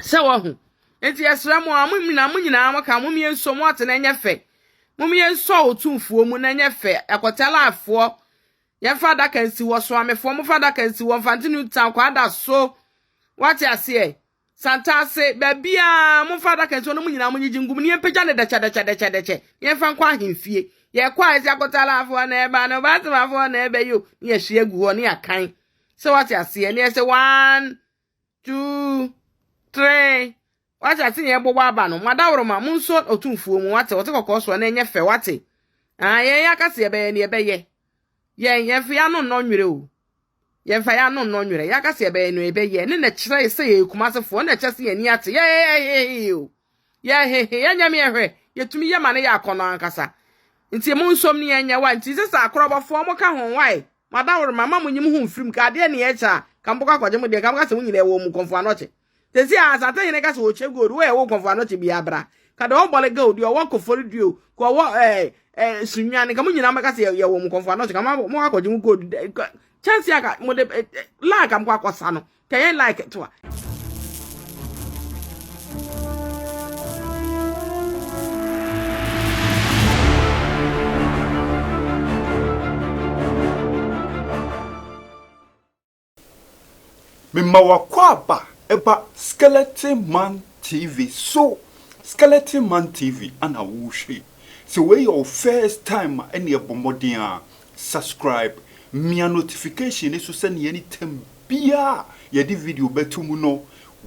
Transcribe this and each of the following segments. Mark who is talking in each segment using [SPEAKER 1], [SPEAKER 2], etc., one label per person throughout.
[SPEAKER 1] Sɛ wahu. Enti yɛsrɛ mo a, mo nyinaa, mo nyinaa mo ka, mom yɛnsɔ mu ate na ɛnyɛ fɛ. Mom yɛnsɔ Otumfoɔ mu na ɛnyɛ fɛ. Ɛkɔtɛlaafoɔ, yɛmfa adaka nsi hɔ, Soamefoɔ, momfa adaka nsi hɔ, Mfante New Town, Kwada so. Wate aseɛ? Santase, baabiara, momfa adaka nsi hɔ na mo nyinaa monyegye ngu mu na yɛmpagya no dɛkyɛdɛkyɛdɛkyɛdɛkyɛ na yɛmfa nkɔ ahemfie. Yɛkɔ a, yɛsɛ Akɔtɛlaafoɔ na ɛba no, Batemafoɔ na ɛbɛ yi o, na yɛahwie agu hɔ na yɛakan. Sɛ wate aseɛ? Na yɛsɛ one, two, three. Wate ase na yɛbɔbɔ aba no. Mo adaworoma, monsɔ Otumfoɔ mu, wate, ɔte kɔkɔɔ soɔ na ɛnyɛ fɛ, wate. Ah, yɛn yɛaka sɛ yɛbɛyɛ no, yɛbɛyɛ. Yɛn, yɛmfa yɛn ano nnɔ nwerɛ o. Yɛmfa yɛn ano nnɔ nwerɛ. Yɛaka sɛ yɛbɛyɛ no, yɛbɛyɛ. Ne na ɛkyerɛ sɛ yɛyɛ Kumasefoɔ, ne na ɛkyerɛ sɛ yɛn ani ate. Yɛhehehe o. Yɛhehe, yɛnyɛ me ɛhwɛ. Yɛtumi yɛ ma no yɛ akɔnnɔ ankasa. Nti monsom ne yɛnyɛ wa. Nti sɛ sɛ akorɔbɔfoɔ mo ka ho, wae. Mo adaworoma, mma monyi mo ho mfiri mu. Ka adeɛ ne yɛkyɛ a, ka mobɛkɔ akɔgye mo deɛ, ka moka sɛ mo nyinaa ɛwɔ mu kɔmfo anɔkye. Sɛsi a Asante hene ka sɛ ɔkyɛ gold, wo a ɛwɔ kɔmfo anɔkye biara bra. Ka deɛ ɔwɔ bɔle gold, deɛ ɔwɔ kofori duo, ka ɔwɔ ɛɛ ɛɛ sunwane, ka mo nyinaa mobɛka sɛ yɛwɔ mu kɔmfo anɔkye, ka mo akɔgye mo gold. Kyɛnse a ka mo de line ka mokɔ akɔsa no, ka yɛn line ketewa.
[SPEAKER 2] Mema w'akwaaba ba Skeleton Man TV so Skeleton Man TV ana wohwɛ yi sɛ wei yɛ wo first time a ɛneɛ bɔ mmɔden ara subscribe mia notification no so sɛnea anytime biara yɛde video bɛto mu no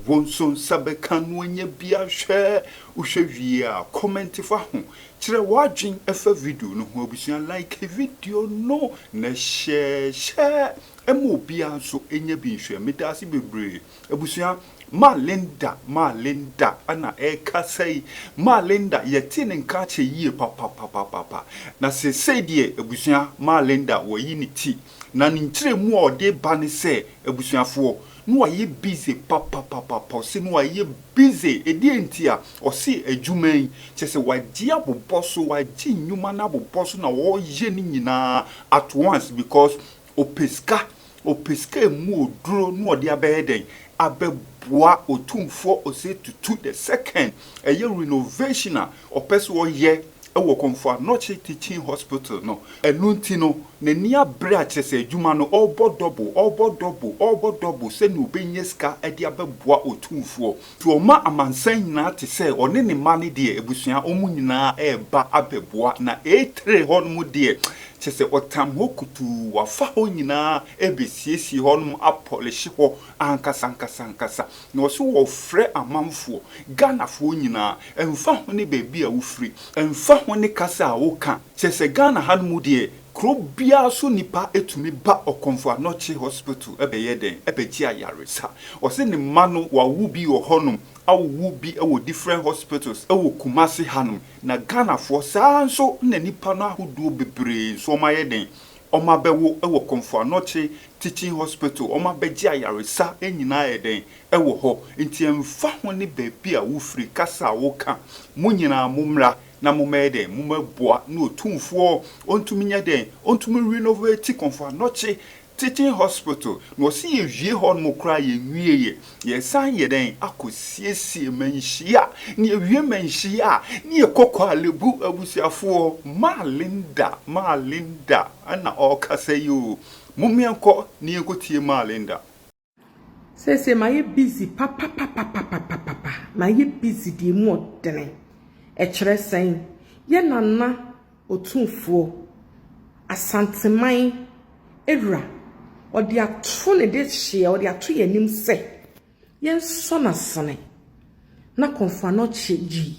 [SPEAKER 2] wo nso nsa bɛka no anya bi ahwɛ wohwɛ wie a comment fa ho kyerɛ w'adwen ɛfa video no ho abusua like video no na share share Ɛma obiara nso nya bi nhwɛ. Medaase bebree. Abusua, Ma Linda, Ma Linda na ɛrekasa yi. Ma Linda, yɛtee ne nka akyɛ yie papapapapa. Na seesei deɛ, abusua, Ma Linda wayi ne ti. Na ne nkyerɛmu a ɔde reba ne sɛ, abusuafoɔ, na wayɛ busy papapapapa. Ɔse na wayɛ busy. Ɛdeɛn nti a? Ɔse adwuma yi, kyerɛ sɛ wagye abobɔ so, wagye nnwuma no abobɔ so na ɔreyɛ ne nyinaa at once because Ɔpɛ sika, ɔpɛ sika a ɛmu oduro na ɔde abɛyɛ dɛn? Abɛboa Otumfoɔ Osei Tutu the second, ɛyɛ renovation a ɔpɛ sɛ ɔyɛ wɔ Komfo Anokye Teaching Hospital no. Ɛno nti no, n'ani abere a kyerɛ sɛ adwuma no ɔrebɔ double, ɔrebɔ double, ɔrebɔ double sɛnea ɔbɛnya sika de abɛboa Otumfoɔ. Nti ɔma amansan nyinaa te sɛ ɔne ne mma no deɛ abusua wɔn nyinaa reba abɛboa na A3 hɔ nom deɛ kyerɛ sɛ ɔtam hɔ kutuu wafa hɔ nyinaa rebɛsiesie hɔ nom apɔlehye hɔ ankasa ankasa ankasa na ɔse ɔfrɛ amanfoɔ Ghanafoɔ nyinaa ɛmfa ho ne baabi a wofiri ɛmfa ho ne kasa a woka kyerɛ sɛ Ghana ha nom deɛ Kuro biara so nipa tumi ba Ɔkɔmfo Anɔkye hospital bɛyɛ dɛn bɛgye ayaresa. Ɔse ne mma no wawo bi wɔ hɔnom, awowo bi wɔ different hospitals wɔ Kumasi hanom. Na Ghanafoɔ saa ara nso na nipa no ahodoɔ bebree nso wɔn ayɛ dɛn, wɔn abɛwo wɔ Kɔmfo Anɔkye teaching hospital, wɔn abɛgye ayaresa nyinaa ayɛ dɛn wɔ hɔ. Nti ɛmfa ho ne baabi a wofiri, kasa a woka, mo nyinaa mommra Na mommɛyɛ dɛn? Mommɛboa na Otumfoɔ ɔntumi nyɛ dɛn? Ɔntumi renovate Komfo Anokye Teaching Hospital. Na ɔse yɛwie hɔ nom koraa yɛnwieɛ. Yɛsan yɛ dɛn? Akɔ siesie Manhyia. Na yɛwie Manhyia a, na yɛkɔ Korle-Bu abusuafoɔ. Maa Linda, Maa Linda na ɔrekasa yi o. Mommɛnkɔ na yɛnkɔtie Maa Linda.
[SPEAKER 1] Seesei mayɛ busy papapapapapapa, mayɛ busy deɛ emu ɔdene. Ɛkyerɛ sɛn? Yɛ Nana Otumfoɔ, Asanteman awura, ɔde ato ne dehyeɛ, ɔde ato yɛn anim sɛ yɛnsɔ n'asene na Komfo Anokye gyi.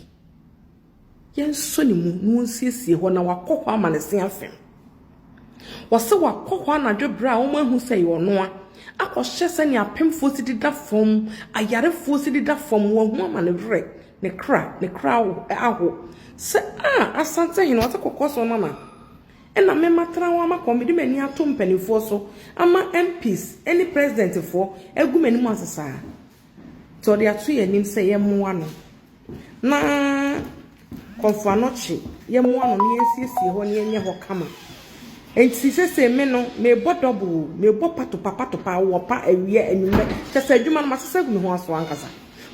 [SPEAKER 1] Yɛnsɔ ne mu na ɔnsiesie hɔ na wakɔ hɔ ama ne se afem. Wɔse wakɔ hɔ anadwo berɛ a wɔahu sɛ ɛyɛ ɔno a, akɔhyɛ sɛnea apemfoɔ si deda fam, ayarefoɔ si deda fam, wahu ama ne werɛ, ne kra, ne kra aho. Sɛ a Asantehene, ɔse kɔkɔ so nana, ɛna me matena hɔ ama kɔm, mede m'ani ato mpanimfoɔ so ama MPs ne presidentfoɔ agu m'anim ase saa. Nti ɔde ato yɛn anim sɛ yɛmmoa no. Na Kɔmfo Anokye, yɛmmoa no na yɛnsiesie hɔ na yɛnyɛ hɔ kama. Enti sesei me no, mebɔ double o, mebɔ patopa patopa, awɔpa, awia, anwummerɛ. Kyerɛ sɛ adwuma no masesa agu me ho aso ankasa.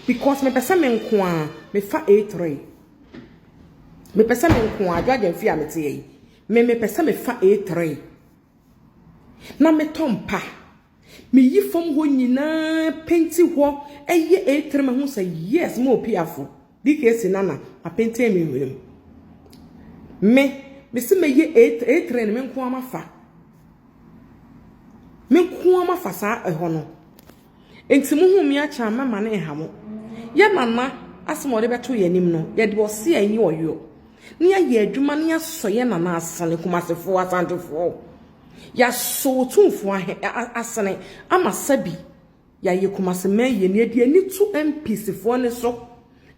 [SPEAKER 1] Because mepɛ sɛ me nko ara mefa A3. Mepɛ sɛ me nko ara, Adwoa Gyamfi a mete yi, me mepɛ sɛ mefa A3. Na metɔ mpa. Meyi fam hɔ nyinaa, penti hɔ, ɛyɛ A3 mahu sɛ yes, mo opiafo. DKC nana, mapenti me hwenem. Me, mese mɛyɛ A3, A3 no me nko ara mafa. Me nko ara mafa saa ɛhɔ no. Enti muhuu me akyɛ a mɛma no nha mo. Yɛn nana asɛm a ɔde bɛto yɛn anim no, yɛde ɔse a ɛnyɛ ɔyɔ na yɛayɛ adwuma na yɛasɔ yɛn nana asene, Kumasefoɔ, Asantefoɔ. Yɛasɔ Otumfoɔ ahe, asene ama sɛbi yɛayɛ Kumaseman yie na yɛde ani to MPs foɔ no so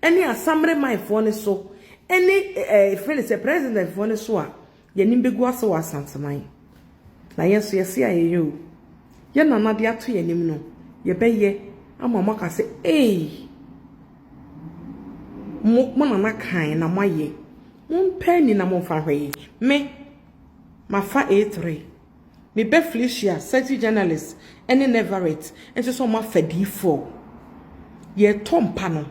[SPEAKER 1] ne Asamremanfoɔ no so ne ɛɛ, frɛ no sɛ President foɔ no so a, Yɛn anim bɛgu ase wɔ Asanteman. Na yɛn nso yɛse a yɛyɛ o. Yɛn nana de ato yɛn anim no, yɛbɛyɛ ama moaka sɛ ei, mo, mo nana kae na moayɛ. Mompɛ ani na momfa nhwɛ yi. Me, mafa A3. Me ba Felicia, sexy journalist, ne Neverett nso sɛ wɔafa D4. Yɛretɔ mpa no.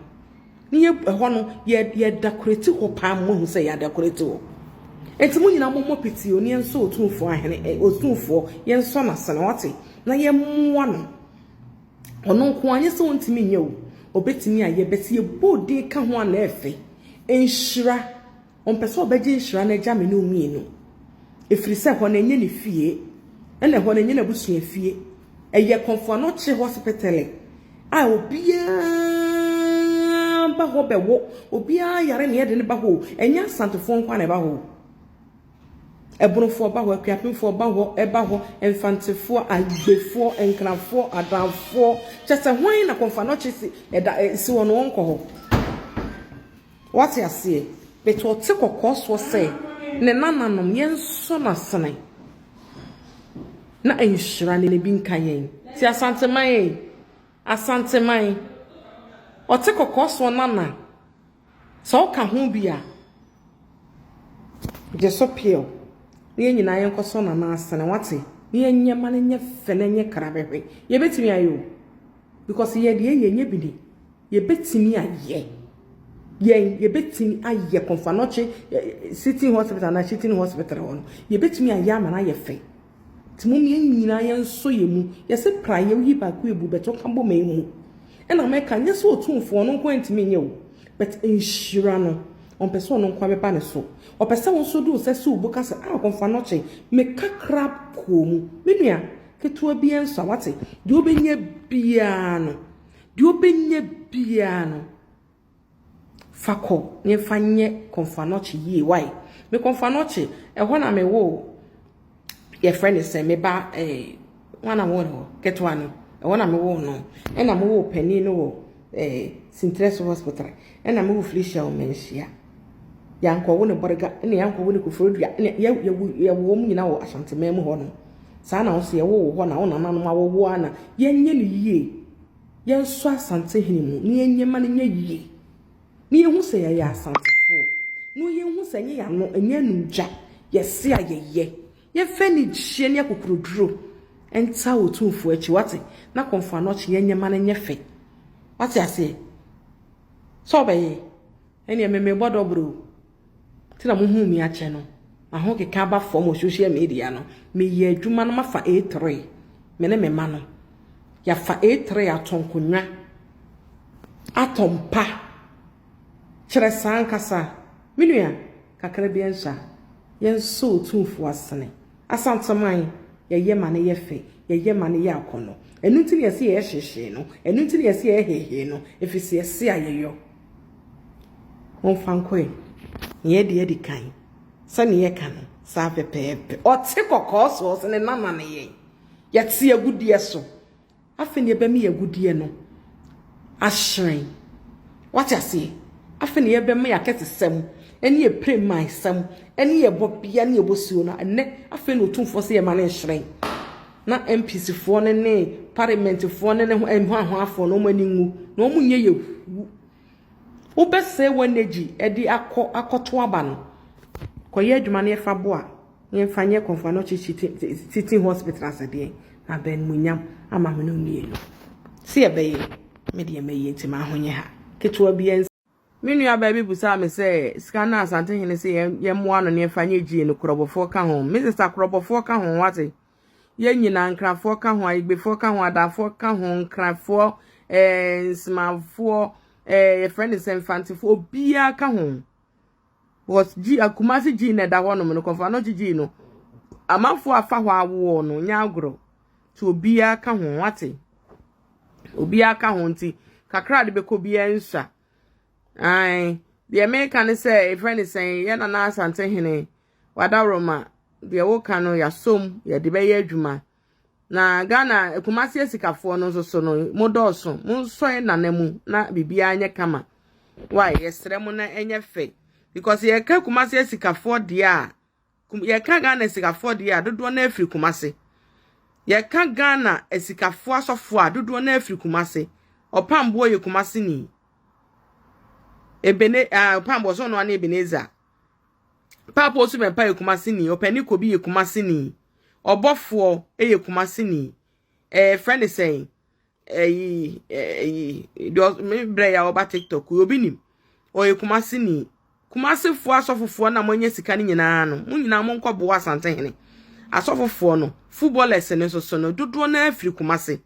[SPEAKER 1] Ne yɛ ɛhɔ no yɛ yɛdakoreti hɔ paa mo ahu sɛ yɛadakoreti hɔ. Enti mo nyinaa mommɔ piti o ne yɛnsɔ Otumfoɔ ahene ɛ Otumfoɔ yɛnsɔ n'asene wate na yɛmmoa no. Ɔno nko ara nyɛ sɛ ɔntumi nyɛ o ɔbɛtumi ayɛ but yɛbɔ odin ka ho a na ɛfɛ. Nhyira. Ɔmpɛ sɛ ɔbɛgye nhyira no agya me ne wo mmienu. Ɛfiri sɛ ɛhɔ no ɛnyɛ ne fie, ɛna ɛhɔ no ɛnyɛ n'abusua fie. Ɛyɛ Komfo Anokye Hospital a obiara ba hɔ bɛwo, obiara yare na yɛde no ba hɔ o. Ɛnyɛ Asantefoɔ nko ara na ɛba hɔ o. Ɛbonofoɔ ba hɔ, Akuapemfoɔ ba hɔ, ɛba hɔ, Mfantefoɔ, Agbefoɔ, Nkrafoɔ, Adanfoɔ. Kyɛ sɛ hwan na Komfo Anokye si, ɛda, si hɔ no ɔnkɔ hɔ. Wate aseɛ? But ɔte kɔkɔɔ soɔ sɛ ne nananom yɛnsɔ no asene na nhyira no bi nka yɛn. Ti Asanteman ei, Asanteman, ɔte kɔkɔɔ soɔ nana, sɛ woka ho bi a, gye so pew na yɛn nyinaa yɛnkɔsɔ nana asene, wate? Na yɛnyɛ ma no nyɛ fɛ na ɛnyɛ krabɛhwɛ. Yɛbɛtumi ayɛ o, because yɛ deɛ yɛnyɛ bi ni. Yɛbɛtumi ayɛ. Yɛn, yɛbɛtumi ayɛ Kɔmfoanɔkye City Hospital anaa City Hospital hɔ no. Yɛbɛtumi ayɛ ama no ayɛ fɛ. Nti mom yɛn nyinaa yɛnsɔ yɛn mu. Yɛse praeɛ woyi baako ebu but woka bɔ ma emu. Ɛna mɛka nyɛ sɛ otumfoɔ ɔno nko ntumi nyɛ o. But nhyira no, ɔmpɛ sɛ ɔno nko bɛba ne so. Ɔpɛ sɛ wo nso de wo nsa si wo bo ka sɛ ah Kɔmfoanɔkye, me kakra kɔɔ mu. Me nua, ketewa biara nsua wate. Deɛ wobɛnya biara no, Deɛ wobɛnya biara no, fa kɔ na fa nyɛ kɔmfoanɔkye yie. Why? Me kɔmfoanɔkye, ɛhɔ na mewoo, yɛfrɛ no sɛ me ba, eh, hwan na mewoo no hɔ? Ketewa no, ɛhɔ na mewoo no. Ɛna mewoo panin no wɔ eh, Sintrɛso Hospital. Ɛna mewoo Felicia wɔ Manhyia. Yɛankɔwo no Bɔrega, ɛna yɛankɔwo no Koforidua, ɛna yɛwo wɔn nyinaa wɔ Asanteman mu hɔ no. Saa na wo nso yɛwoo wo hɔ na wo nananom awo wo ara na yɛnyɛ no yie. Yɛnsɔ Asantehene mu na yɛnyɛ ma no nyɛ yie. Na yɛhu sɛ yɛyɛ Asantefoɔ. Na yɛhu sɛ ɛnyɛ yɛn ano, ɛnyɛ anumgya, yɛse a yɛyɛ. Yɛmfa anigyeɛ ne akokoroduro ntaa Otumfoɔ akyi, wate? Na Kɔmfo Anɔkye yɛnyɛ ma no nyɛ fɛ. Wate aseɛ? Sɛ wobɛyɛ? Ɛnneɛ me mebɔ dɔboro o. Nti na mohuu me akyɛ no. M'ahokeka aba fam wɔ social media no. Meyɛ adwuma no mafa A3. Me ne me mma no. Yɛafa A3 atɔ nkonnwa, atɔ mpa. Kyerɛ saa ankasa. Me nua, kakra bi nso a, yɛnsɔ Otumfoɔ asene. Asanteman, yɛyɛ ma no yɛ fɛ, yɛyɛ ma no yɛ akɔnnɔ. Ɛno nti na yɛse yɛyɛ hyehyee no, ɛno nti na yɛse yɛyɛ heehee no, ɛfiri sɛ yɛse a yɛyɔ. Momfa nkɔ ɛ. Nea ɛde adi kan, sɛnea yɛka no, saa pɛpɛɛpɛ. Ɔte kɔkɔɔ so, ɔse ne nana ne yɛn. Yɛte agudeɛ so. Afei na yɛbɛma yɛn agudeɛ no ahyerɛn. Wate aseɛ? Afei na yɛbɛma yɛn akɛsesɛm ne yɛn piremaesɛm ne yɛn bɔbea ne yɛn bosuo no. Ɛnnɛ, afei na Otumfoɔ sɛ yɛma no nhyerɛn. Na MPs foɔ no ne parliament foɔ no ne hwanhwanfoɔ no wɔn ani nwu na wɔn nyɛ yɛ hu. Wobɛsɛe w'energy de akɔ akɔto aba no. Kɔyɛ adwuma na yɛfa boa na yɛmfa nyɛ Komfo Anokye City Hospital asɛdeɛ na abɛn munyam ama me no mmienu. Sɛ yɛbɛyɛ. Me deɛ mɛyɛ nti m'ahonye ha ketewa bi ɛnsa. Me nua baa bi busaa me sɛ sika no a Asantehene se yɛmmoa no na yɛmfa nyɛ gyie no korɔbɔfoɔ ka ho. Me sista korɔbɔfoɔ ka ho wate. Yɛn nyinaa nkrafoɔ ka ho, ayigbefoɔ ka ho, adaafoɔ ka ho, nkrafoɔ, eh, nsomafoɔ, eh, yɛfrɛ no sɛ mfantefoɔ, obiara ka ho. Because G, Kumasi G na ɛda hɔnom no, kɔfa no G no, amanfoɔ afa hɔ awoɔ no, nyɛ agorɔ. Nti obiara ka ho, wate. Obiara ka ho nti, kakra de bɛkɔ biara nsua. Ae, deɛ meka ne sɛ, ɛfrɛ ne sɛn, yɛ Nana Asantehene, Wadaworoma, deɛ woka no yɛasom, yɛde bɛyɛ adwuma. Na Ghana, Kumasi asikafoɔ no nso so no, mo dɔɔso, monsɔ yɛ nana mu na biribiara nyɛ kama. Why, yɛsrɛ mo na ɛnyɛ fɛ. Because yɛka Kumasi asikafoɔ deɛ a, yɛka Ghana asikafoɔ deɛ a, dodoɔ no afiri Kumasi. Yɛka Ghana asikafoɔ asɔfoɔ a, dodoɔ no afiri Kumasi. Ɔpamboɔ yɛ Kumasi ni. Ebene, ah, Ɔpamboɔ so ɔno ane Ebenezer. Paapa Osu Bɛmpa yɛ Kumasi ni. Ɔpɛni Kobi yɛ Kumasi ni. Ɔbɔfoɔ yɛ Kumasi ni. Ɛɛ frɛ ne sɛn? Ɛyi ɛyi deɛ me brɛ yɛ a ɔba TikTok obi nim. Ɔyɛ Kumasi ni. Kumasifoɔ asɔfofoɔ na moanya sika no nyinaa no, mo nyinaa monkɔ boa Asantehene. Asɔfofoɔ no, footballers no nso so no, dodoɔ no ara firi Kumasi.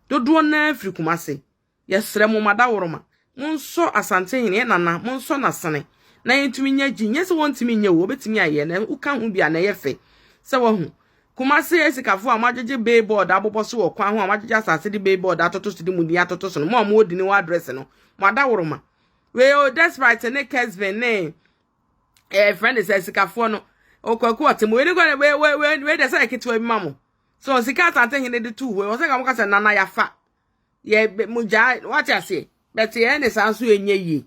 [SPEAKER 1] Dodoɔ no ara firi Kumasi. Yɛsrɛ mo madaworoma, monsɔ Asantehene, yɛn nana, monsɔ n'asene na yɛntumi nyɛ gyi. Nyɛ sɛ wɔntumi nyɛ o, wɔbɛtumi ayɛ na woka ho bi a na ɛyɛ fɛ sɛ wahu. Kumase asikafoɔ a moagyegye billboard abobɔ so wɔ kwan ho a moagyegye asase de billboard atoto so de mo din atoto so no, mo a mowɔ dini wɔ address no, mo adaworoma. Wei o, Despite ne Kesvin ne eh, friend sɛ asikafoɔ no, okwaku ɔte mo, wei ne kɔ wei wei wei wei deɛ sɛ yɛ ketewa bi ma mo. So sika Asantehene de too hɔ, wɔ sɛ ka mo ka sɛ nana yafa. yɛ mo gyaa wate aseɛ bɛte yɛn ne saa nso ɛnyɛ yie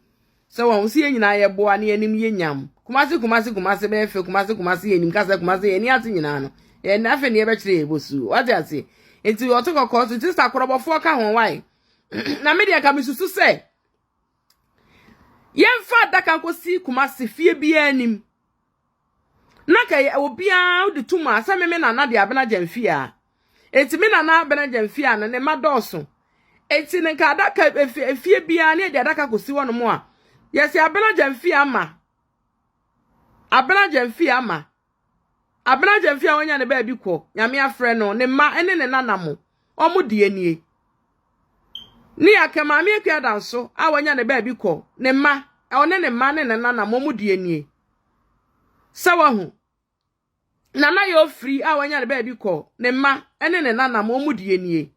[SPEAKER 1] sɛ wɔn si yɛn nyinaa yɛboa ne yɛnim yɛ nyam kumase kumase kumase bɛyɛ fɛ kumase kumase yɛnim kasa kumase yɛn ani ase nyinaa no yɛn afɛ ne yɛbɛkyerɛ yɛ bosu wate aseɛ nti ɔte kɔkɔɔ so nti sista korɔbɔfoɔ ka ho wae na me deɛ ka mesusu sɛ yɛmfa adaka nkɔsi kumase fie biara anim Na nka yɛ obiara wode tum a sɛ me me nana de abena gyamfi a. Enti me nana abena gyamfi a no ne mma dɔɔso. Enti no nka adaka efie biara ne yɛde adaka kɔsi hɔ nom a yɛsi abena gyamfi ama. Abena gyamfi ama. Abena gyamfi a wanya ne baabi kɔ. Nyame afrɛ no ne mma ne ne nana mo. Wɔn deɛ nie. Ne Aka Maame Akua Danso a wanya ne baabi kɔ, ne mma, ɔne ne mma ne ne nana mo deɛ nie. Sɛ wahu. Nana yɛ ofiri a wanya ne baabi kɔ, ne mma ne ne nana mo deɛ nie.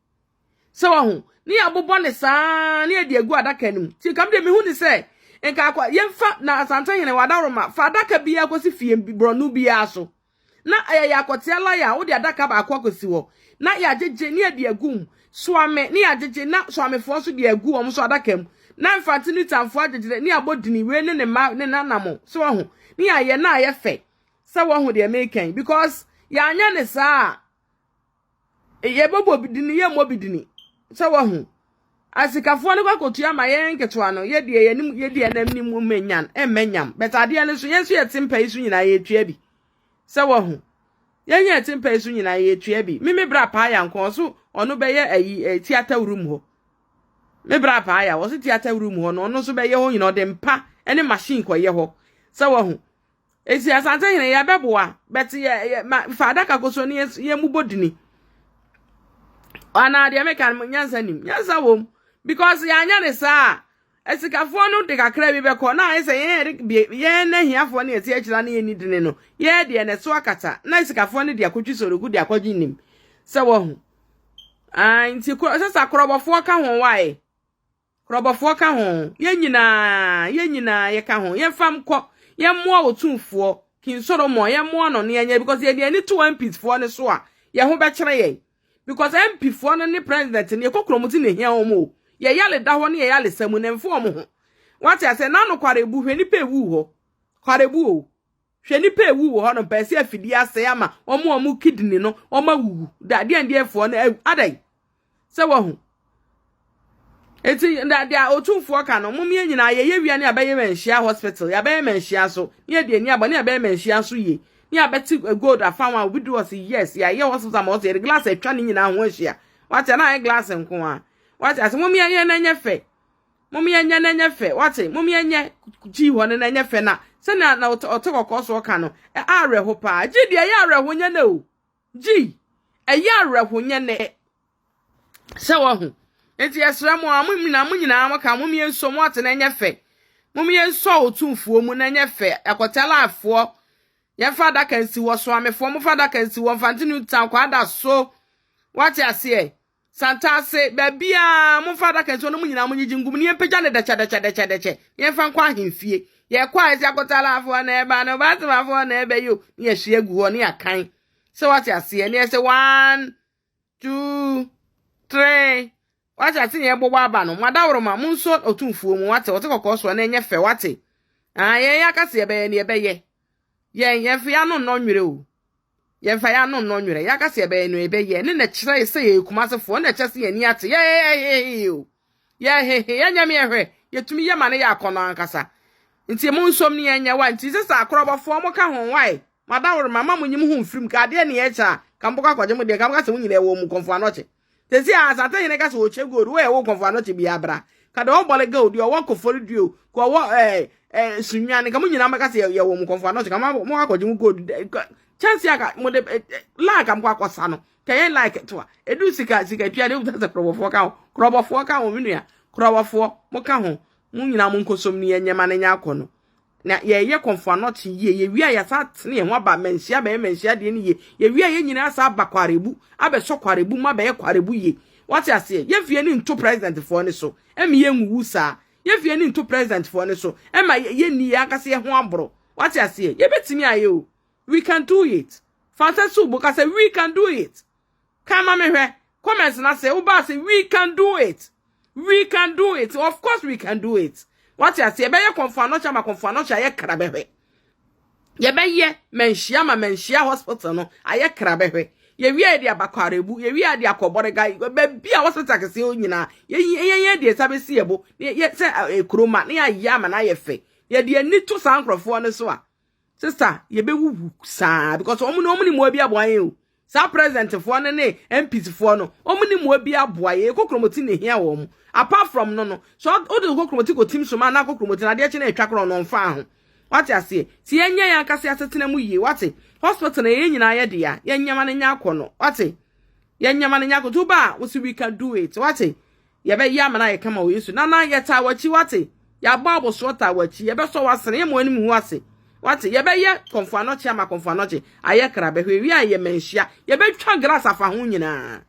[SPEAKER 1] Sɛ wahu. Ne yɛabobɔ ne saa ne yɛde agu adaka no mu. Nti nka me deɛ mehu ne sɛ nka akɔ yɛmfa na Asantehene wadaworoma fa adaka biara kɔsi fie borɔno biara so. Na ɛyɛ akɔtea line a wode adaka baako akɔsi hɔ na yɛagyegye ne yɛde agu mu. Soame ne yɛagyegye na soamefoɔ nso de agu wɔn nso adaka mu. Na mfante ne tamfoɔ agyegyere ne yɛabɔ dini wei ne ne mma ne nanamo. So wahu? Ne yɛayɛ na ayɛ fɛ. Sɛ wahu deɛ meka yi because yɛanyɛ ne saa a Yɛbɛbɔ bi dini, yɛmmɔ bi dini. Sɛ wahu. Asikafoɔ no kɔ akɔtua ma yɛn nketewa no, yɛ deɛ yɛnim, yɛ deɛ nam nim mmɛnyan, mmɛnyam. But adeɛ no nso, yɛn nso yɛte mpa yi so nyinaa yɛtua bi. Sɛ wahu. Yɛn yɛte mpa yi so nyinaa yɛtua bi. Me me bra paa ya nko, ɔso ɔno bɛyɛ ayi, eh, theater room hɔ. Me bra paa ya, ɔso theater room hɔ no, ɔno nso bɛyɛ hɔ nyinaa, ɔde mpa ne machine kɔyɛ hɔ. Sɛ wahu. Eti Asante hene yɛ bɛ boa but yɛ yɛ ma fa adaka koso ne yɛ mu bɔ dini. Ana deɛ meka no nyansa nim nyansa wom because yɛ anya ne saa asikafoɔ no de kakra bi bɛkɔ na ayɛ sɛ yɛn yɛde yɛn na hiafoɔ ne yɛte akyira ne yɛn ni dene no yɛ deɛ na ɛso akata na asikafoɔ no de akɔtwi sorogu de akɔgye nim sɛ wahu. Ah, nti sɛ sɛ akorɔbɔfoɔ ka ho wae. Korɔbɔfoɔ ka ho. Yɛn nyinaa, yɛn nyinaa yɛka ho. Yɛmfa nkɔ, yɛmmoa Otumfoɔ, King Solomon, yɛmmoa no na yɛnyɛ because yɛde yɛn ani to MPs foɔ no so a, yɛn ho bɛkyerɛ yɛn. Because MP foɔ no ne president no, yɛkɔ kurom ti na ehia wɔn o. Yɛ yale da hɔ ne yɛ yale sa mu na ɛmfa wɔn ho. Wate aseɛ, na ano kwarebu, hwɛ nipa ewu hɔ. Kwarebu o. Hwɛ nnipa a ewuwu wɔ hɔ nom pɛɛ sɛ afidie asɛe ama wɔn a wɔn kidney no wɔn awuwu. Da deɛ deɛfoɔ no awu. Adɛn? Sɛ wahu. Eti da deɛ otumfoɔ ka no, mom yɛn nyinaa yɛyɛ wia ne abɛyɛ manhyia hospital, yɛabɛyɛ manhyia so, ne yɛde ani aba ne yɛabɛyɛ manhyia so yie, ne yɛabɛte gold afa ho a obi du hɔ sɛ yes, yɛayɛ hospital ma ɔsɛ yɛde glass atwa ne nyinaa ho ahyia. Wate na ayɛ glass nko a. Wate ase mom yɛnyɛ na ɛnyɛ fɛ. Mom yɛnyɛ na ɛnyɛ fɛ. Wate mom yɛnyɛ gyi hɔ no na ɛnyɛ fɛ na sɛnea na ɔte kɔkɔɔ so ɔka no awerɛho paa. Gyi deɛ ɛyɛ awerɛho nyɛ nɛ o. Gyi ɛyɛ awerɛho nyɛ nɛ. Sɛ wahu. Nti yɛsrɛ mo a mo nyinaa mo nyinaa mo ka mom yɛnso mo ate na ɛnyɛ fɛ. Mom yɛnsɔ otumfuo mu na ɛnyɛ fɛ. Ɛkɔtɛlaafoɔ yɛmfa adaka nsi hɔ soamefoɔ momfa adaka nsi hɔ mfante new town kwada so. Wate aseɛ. Santase, baabiara, momfa adaka nsuo no mo nyinaa monyigye ngum ne yɛmpagya no dɛkyɛ dɛkyɛ dɛkyɛ dɛkyɛ ne yɛmfa nkɔ ahemfie. Yɛkɔ a yɛsɛ akotalafoɔ na ɛba no, Batemafoɔ na ɛbɛ yi o, ne yɛhye agu hɔ ne yɛakan. Sɛ wate aseɛ, ne yɛsɛ one, two, three. Wate ase ne yɛbɔbɔ aba no, mo adaworoma, monso otumfuo mu, wate, ɔte kɔkɔɔ soɔ na ɛnyɛ fɛ, wate. Ah, yɛn yɛaka sɛ yɛbɛyɛ ne yɛbɛyɛ. Yɛn, yɛmfa yɛn ano nnɔ nwerɛ o. Yɛmfa yɛn ano nnɔ nwerɛ. Yɛaka sɛ yɛbɛyɛ no, yɛbɛyɛ. Ne na kyerɛ sɛ yɛyɛ Kumasefoɔ. Ne na kyerɛ sɛ yɛn ani ate. Yɛhehehe o. Yɛhehe. Yɛnyɛ me yɛhwɛ. Yɛtumi yɛ ma no yɛ akɔnnɔ ankasa. Nti mo nsom ne yɛnyɛ wa. Nti sɛ sɛ akorɔbɔfoɔ mo ka ho wae. Mo adaworoma ma mo nyi mo ho mfirim. Ka adeɛ ne yɛkyɛ a, ka mo bɔkɔ akɔgye mo deɛ. Ka mo ka sɛ mo nyinaa ɛwɔ mu kɔmfo anɔkye. Sɛsi a Asante hene ka sɛ ɔkyɛ gold, wo yɛ wo kɔmfo anɔkye biara bra. Ka deɛ ɔwɔ bɔle gold, deɛ ɔwɔ kofori duo, ka ɔwɔ ɛɛ ɛɛ sunwane, ka mo nyinaa mɛka sɛ yɛ wɔ mo kɔmfo anɔkye, ka mo mo akɔgye mo gold. Kyɛnse a ka mo de line ka mo kɔ akɔsa no, ka yɛn line ketewa. Edu sika sika tua de wota sɛ korɔbɔfoɔ ka ho, korɔbɔfoɔ ka ho, me nua, korɔbɔfoɔ mo ka ho, mo nyinaa mo nkɔsom ne yɛn nyɛma no nyɛ akɔnɔ. Na yɛyɛ kɔmfo anɔkye yie. Yɛwie a yɛsan atene yɛn ho aba manhyia abɛyɛ manhyia adeɛ no yie. Yɛwie a yɛn nyinaa san aba kwarebu abɛsɔ kwarebu mu abɛyɛ kwarebu yie. Wate aseɛ? Yɛmfa yɛn ani nto president foɔ no so ɛma yɛnwuwu saa. Yɛmfa yɛn ani nto president foɔ no so ɛma yɛnni yɛn ankasa yɛn ho aboro. Wate aseɛ? Yɛbɛtumi ayɛ o. We can do it. Fa nsa si wo bo ka sɛ we can do it. Ka ma me hwɛ. Comments na sɛ wo ba sɛ we can do it. We can do it. Of course we can do it. Wate ase yɛbɛyɛ kɔmfo anɔkye ama kɔmfo anɔkye ayɛ kra bɛhwɛ. Yɛbɛyɛ manhyia ma manhyia hospital no ayɛ kra bɛhwɛ. Yɛwie yɛde aba kwarebu, yɛwie yɛde akɔ bɔrega, baabi a hospital kɛseɛ nyinaa. Yɛyɛ yɛn deɛ nsa bɛsi yɛ bo. Yɛ sɛ kuroma na yɛayɛ ama no ayɛ fɛ. Yɛde ani to saa nkurɔfoɔ no so a. Sister, yɛbɛwuwu saa because wɔn no wɔn ni mmoa bi aboa yɛn o. Saa president foɔ no ne MPs foɔ no, wɔn ni mmoa bi aboa yɛn. Kokromoti na ehia wɔn. Apart from no no, so wode kokromoti kɔ tim soma na kokromoti na adeɛ kye na etwa korɔ no mfa ho. Wate aseɛ? Ti yɛnyɛ yɛn ankasa asetena mu yie. Wate? Hospital na yɛn nyinaa yɛ dea. Yɛn nyɛma no nyɛ akɔ no. Wate? Yɛn nyɛma no nyɛ akɔ. Tu ba a, wosi we can do it. Wate? Yɛbɛyɛ ama no ayɛ kama wɔ Yesu. Nana yɛtaa w'akyi wate? Yɛabɔ abosoɔ taa w'akyi. Yɛbɛsɔ w'asene. Yɛma w'anim hu ase. Wate? Yɛbɛyɛ kɔmfo anɔkye ama kɔmfo anɔkye ayɛ kra bɛhwɛ. Wie a yɛ manhyia. Yɛbɛtwa grass afa ho nyinaa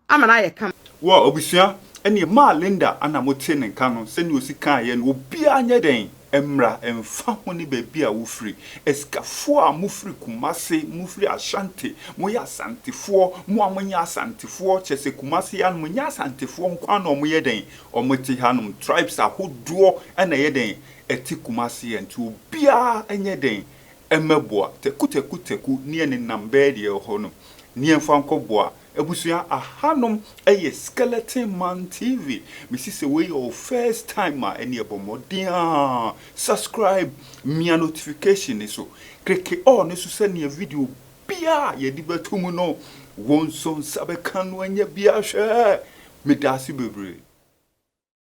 [SPEAKER 1] ama no ayɛ kama.
[SPEAKER 2] Wɔ abusua ɛne maa Linda ana mote ne nka no sɛnea osi kaeɛ no obiara nyɛ dɛn mmra ɛmfa ho ne baabi a wofiri asikafoɔ a mofiri Kumase mofiri Ashanti moyɛ asantefoɔ mo a monyɛ asantefoɔ kyerɛ sɛ Kumase hanom nyɛ asantefoɔ nko ara na ɔmoyɛ dɛn ɔmote hanom tribes ahodoɔ ɛna ɛyɛ dɛn ɛte Kumase yɛ nti obiara nyɛ dɛn ɛmmɛboa taku taku taku ne ɛnenam bɛyɛ deɛ ɛwɔ hɔ no ne yɛmfa nkɔboa abusua ahanom ɛyɛ Skeleton Man TV mesi sɛ wei yɛ wo first time a ɛne ɛbɔ mmɔden a subscribe mia notification ne so click all ne so sɛnea video bia yɛde bɛto mu no wɔn nso nsa bɛka no anya bia hwɛ meda ase bebree.